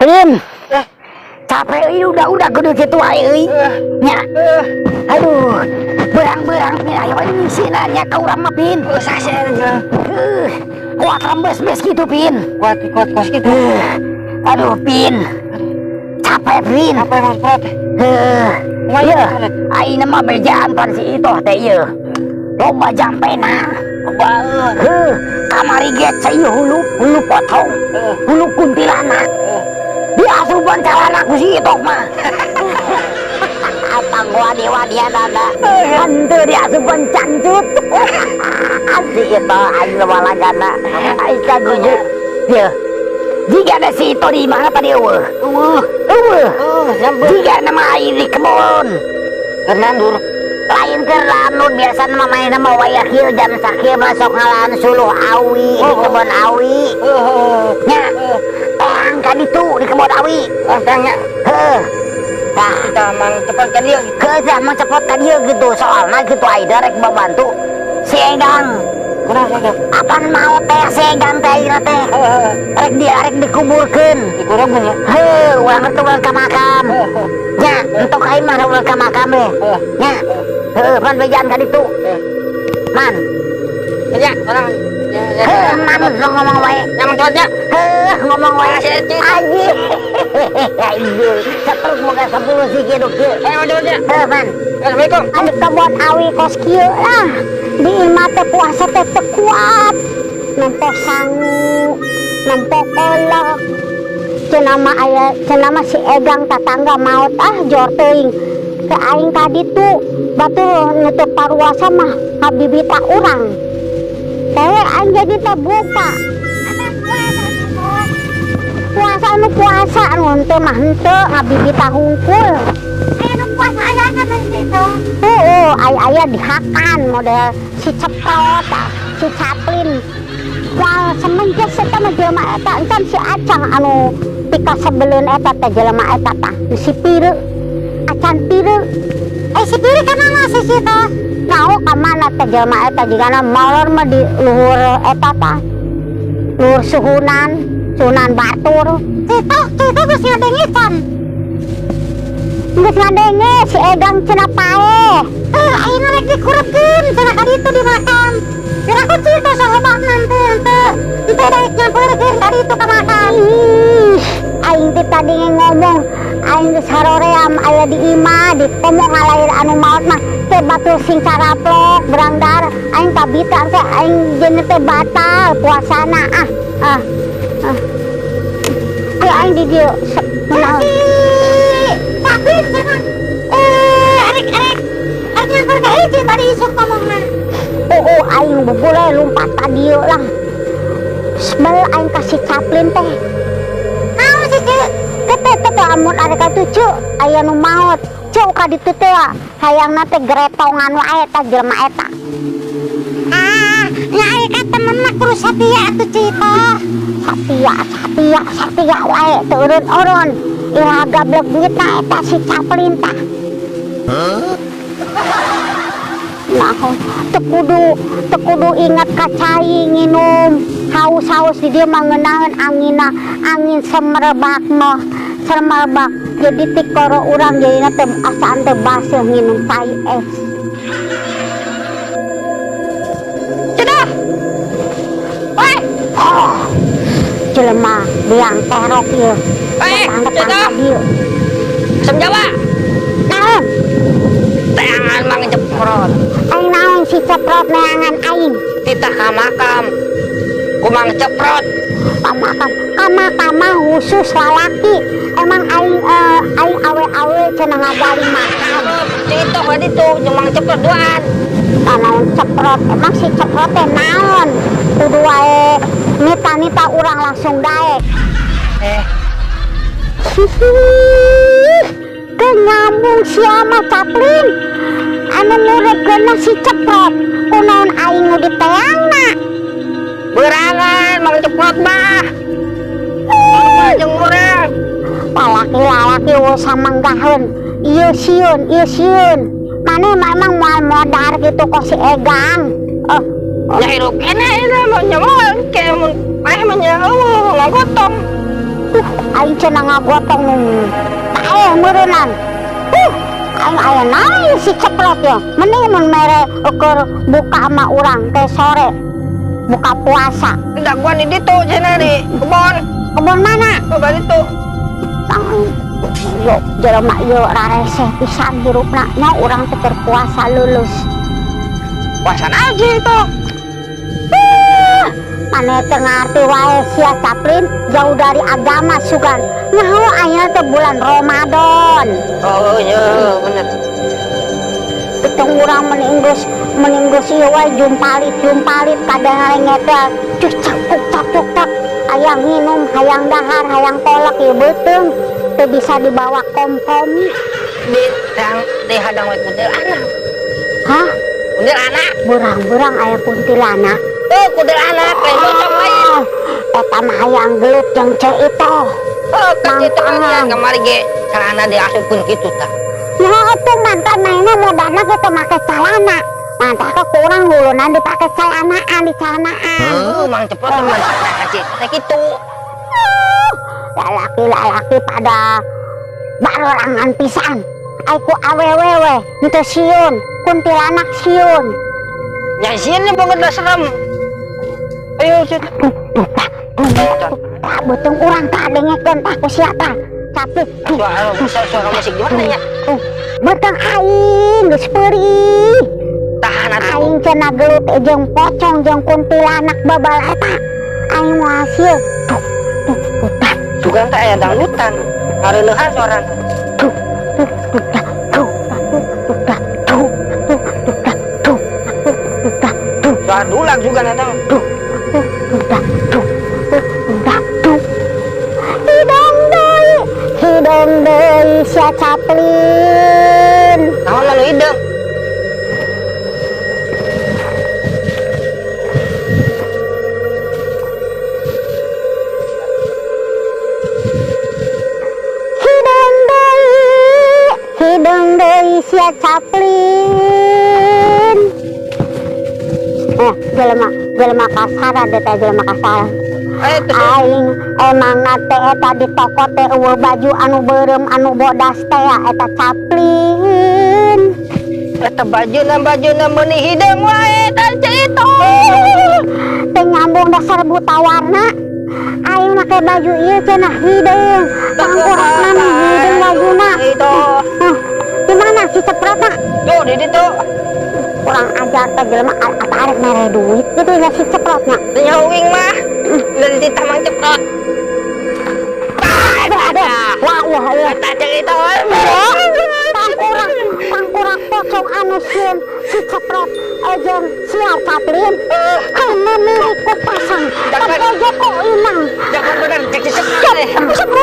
Pin. Capek euy, udah kudu kitu wae euy. Nya. Aduh, beurang-beurang, Pin, aya wae misina nya ka urang mah, Pin. Sase aja. Kuat rembes-bes gitu, Pin. Kuat kuat kuat gitu. Aduh, Pin. Capek, Pin. Apa yang harus kuat? Iya, ayeuna mah bejaan pan si Itoh teh ieu. Loba jampena. Loba. Heuh, kamari ge cai hulu hulu potong. Hulu kuntilanak. Diasupan calana ku si Itoh mah. Apa gua wadi-wadianana. Henteu diasupan cangcut. Si Itoh aing walagana. Aing kaguju. Yeuh. Jika ada si Itoh di mana tadi euweuh? Euweuh. Euweuh. Nyamper. Jika nama aing di kebon. Keur nandur. Lain keur nandur, biasa mah main mah wayah kieu, jam sakieu mah sok ngalaan suluh awi di kebon awi. Nya. Teang ka ditu di kebon awi. Tanya. Heuh. Tah, Kita mang cepat ka dia. Kedah mang cepot ka dieu gitu, soalna gitu aing rek babantu si Egang. Kunaon saya? Apaan mau teh si Egang teh ayeuna teh? Rek dia rek dikuburkeun. Dikurangkeun ya. Heuh, urang teh urang ka makam. Nya, entok aing mah urang ka makam we. Nya. Heuh, pan bejaan ka ditu. Man, Ya, orang. Ya, ya. Heuh, man lo ngomong wae. Ya, mang cepatnya. Heuh, ngomong wae. Anjing. Anjing. Setruk boga 10 sih kieu kieu. Ayo, mang cepatnya. Heuh, man. Assalamualaikum. Anu kebon awi kos kieu lah. Di imah teh puasa teh teu kuat. Nempo sangu, nempo kolak. Cenah mah aya, cenah mah si Egang tatangga maot, ah jor teuing. Ke aing tadi tuh batur nu teu paruasa mah habibita urang. Tewe aing jadi teh buka. Puasa anu puasa, anu henteu mah henteu, ngabibita hungkul. Aya nu puasa aya kan situ. Heeh, aya-aya dihakan model si Ceprot, si Chaplin. Wah, semenjes eta mah jelema eta, encan si Acang anu pika sebeleun eta teh, jelema eta tah, si Pire. Acan Pire. Eh, si Pire ka mana si situ? Nyaho ka mana teh jelema eta, jigana molor mah di luhur eta tah. Luhur suhunan, suhunan batur. Situ, situ geus ngadenge can. Geus ngadenge si Egang cenah paeh. Eh, ayeuna rek dikurepkeun cenah ka ditu di makam. Kira aku cerita sahabatna henteu henteu. Henteu daek nyamperkeun ka ditu ka makam. Ih, aing teh tadi ngomong, aing geus haroream aya di imah, di komo ngalair anu maot mah teh batur sing caraplok berangdar aing kabita teh, aing jeung teh batal puasana, ah ah ah. Teh aing di dieu kunaon? Si Chaplin cenah. Eh, arek arek arek nyamper ka hiji tadi isuk ngomongna. Oh, aing bubule lumpat ka dieu lah. Sebel aing ka si Chaplin teh. Naon sih, Ceu? Tete tete, amun arek atuh, Ceu, aya nu maot. Ceu, ka ditu teh hayangna teh geretongan wae tah jelema eta. Ah, nya aya ka temen mah kudu satia atuh, Ceu. Satia satia satia wae teu eureun-eureun. Iraha gablek duitna eta si Chaplin tah? Nah, teu kudu inget ka cai nginum, haus-haus di dieu mah ngeunaheun anginna, angin semerbak mah, semerbak, jadi tikoro urang jadina teh asaan teh baseuh nginum cai es. Cedah. Woi. Oh, jelema biang terok ieu. Eh, datang Cedah. Ka dieu. Asam Jawa. Naon? Teangan mang Ceprot. Aing naon si Ceprot neangan aing? Titah ka makam. Ku Mang Ceprot. Ka makam, ka makam mah khusus lalaki. Emang aing aing awe-awe cenah ngagali makam? Cito ka ditu jeung Mang Ceprot duaan. Tah naon Ceprot? Emang si Ceprot teh naon? Kudu wae nita-nita urang langsung daek. Eh, Hihi, kenyambung sia mah, Chaplin. Anu ngurepkeun si Ceprot. Kunaon aing nu diteangna? Berangan Mang Ceprot mah. Mah jeung urang. Lalaki-lalaki usah manggaheun. Ieu sieun, ieu sieun. Maneh mah emang moal modar gitu kok si Egang. Oh, Nya hirup keneh eta mah, nya moal ke mun paeh mah nya eueuh ngagotong. Aing cenah ngagotong paeh meureunnan. Aing aya naon si Ceprot ya. Mending mun mere ukur buka sama urang teh sore. Buka puasa. Daguan di ditu cenah di kebon. Kebon mana? Coba ditu. Tang yo jelema ieu rareseh pisan hirupna nya urang teh keur puasa lulus. Puasa aja itu. Maneh teu ngarti wae sia Caplin, jauh dari agama sugan. Nyaho ayeuna teh bulan Ramadan. Oh iya bener. Keteng urang meninggus ieu wae jumpalit-jumpalit kadang ngetel cucak cuk cuk tak hayang minum, hayang dahar, hayang kolak ieu beuteung teu bisa dibawa kompromi. Di yang di hadang we kuntilanak. Hah? Kuntilanak. Berang-berang aya kuntilanak. Oh, kuntilanak lain pocong lain. Eta mah hayang gelut jeung Ceu Itoh. Oh, kan itu kan Mantangan. kamari ge celana diasupkeun kitu tah. Ya atuh mantan mainnya modalna ge teu make celana. Mantap ke kurang hulunan dipake celanaan di celanaan. Oh, Mang Ceprot mah nah Ceu teh kitu. Lalaki-lalaki pada barorangan pisan. Ai ku awewe we henteu sieun, kuntilanak sieun. Nya sieun banget dah serem. Ayo Ceu. Tah beuteung urang tah dengekeun tah ku sia tah. Capek. Suara musik gimana ya? Beuteung aing geus peurih. Tahan atuh. Aing cenah gelut jeung pocong jeung kuntilanak babal eta. Aing moal sieun. Tuh, tuh, tuh, tah. Sugan teh aya dangdutan. Ngareuleuhan suarana. Tuh, tuh, tuh, tah, tuh, tuh, tuh, tah, tuh, tuh, tuh, tah, tuh, tuh, tuh, tah, tuh. Suara dulang sugan eta. Tuh, tuh, tuh, tah, tuh, tuh, tuh, tah, tuh. Hidung deui, hidung deui sia Caplin. Naon anu hideung? Hidung deui, hidung deui sia Caplin. Jelema kasar ada teh jelema kasar. Terus? Aing emang teh eta di toko teh eueuh baju anu beureum anu bodas teh ya eta Caplin. Eta bajuna meuni hideung wae tah Ceu Itoh. Teu nyambung dasar buta warna. Aing make baju ieu cenah hideung. Tangkurakna mah hideung bajuna. Itu. Di mana si Ceprotna? Tuh di ditu. Kurang ajar teh jelema arek mere duit gitu ya si Ceprotna. Teu nyawing mah. Dari di Mang Ceprot. Ada, ada. Wah, wah, wah. Eta Ceu Itoh. Tangkurak, tangkurak pocong anu sieun si Ceprot jeung sia Caplin. Anu milik ku pasang. Jangan. Tapi kok inang. Jangan bener cek si Ceprot deh. Ceprot.